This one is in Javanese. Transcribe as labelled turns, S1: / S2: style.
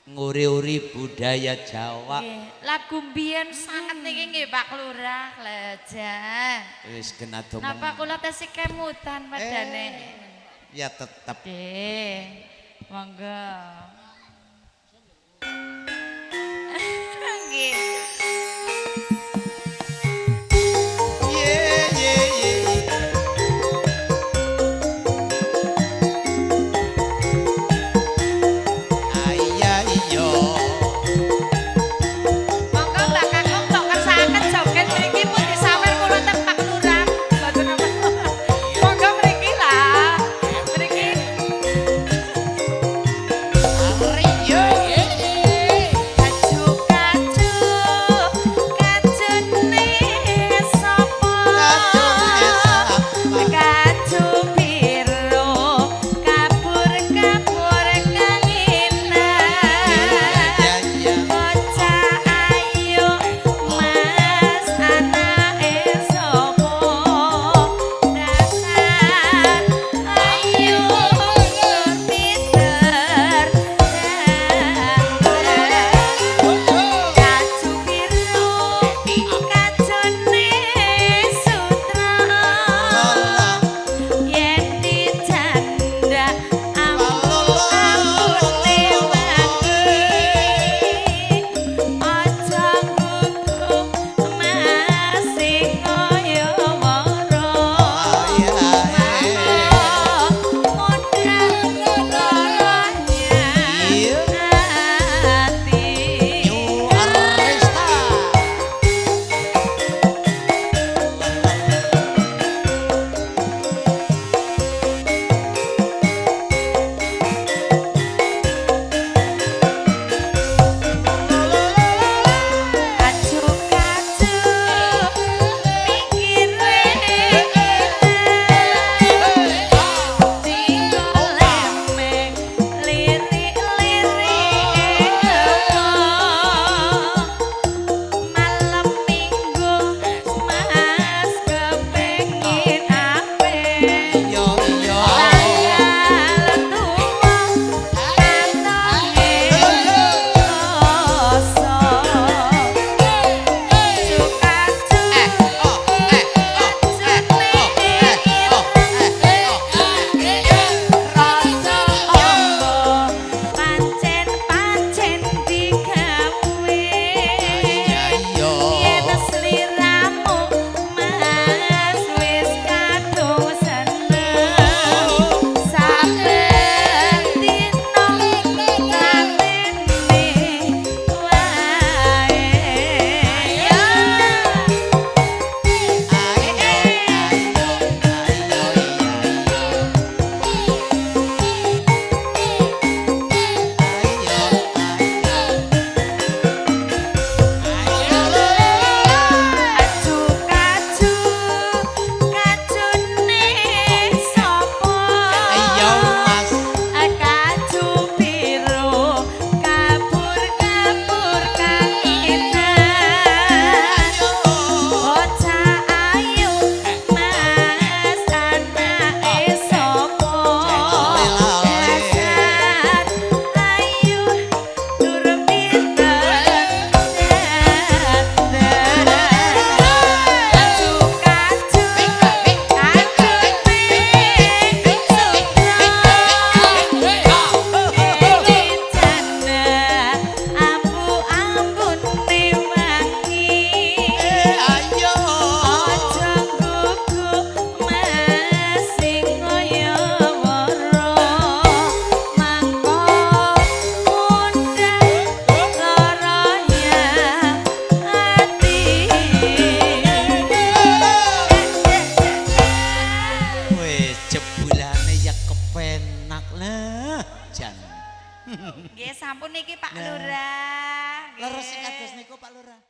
S1: Nguri-uri budaya Jawa.
S2: Nggih, lagu mbiyen sanget niki nggih Pak Lurah, lejan.
S1: Wis kena domong.
S2: Napa kula tesih kemutan padane?
S1: Ya tetep.
S2: Nggih. Monggo. Nggih.
S1: Ye ye ye. Ayah iyo.
S2: Monggo Mbak Kakung tok kersakaken joget mriki pun disawer kula teng Pak Lurah. Mboten napa. Monggo mriki lah. Mriki.
S1: Ariyo.
S2: Kaju kaju kajune sapa?
S1: Kajune sapa?
S2: Kaju biru kabur-kabur kangenan.
S1: Ya ya.
S2: Bocah ayu mas anake sapa? Dasar ayu tur pinter dandan. Kaju biru kajune sutra. Yen dicanda ambu-ambune wangi. Aja gugup mas sing kaya wara. Mangko mundhak laranya ati.
S1: New Arista.
S2: Kaju kaju pinggire digoleme lirik-lirik malam minggu mas kepengin ape
S1: Yo yo.
S2: tanggal tuwa kantonge kosong. Kaju kaju rasa ombo pancen-pancen digawe.
S1: Yo.
S2: Yen sliramu mas wis kadung seneng. Saben dina katene wae. Kaju kaju kajune sapa?
S1: Ayo mas.
S2: Kaju biru kabur-kabur kangenan. Bocah ayu mas anake sapa? Dasar ayu tur pinter dandan. Kaju kaju kajune sutra. Dicanda ambu-ambune wangi.
S1: Ayo.
S2: Aja gugup mas sing kaya wara. Mangko mundhak laranya ati.
S1: Wes jebulane ya kepenak lah jan.
S2: Nggih sampun niki Pak
S1: Nah.
S2: Lurah.
S1: Leres sing kados niku Pak Lurah.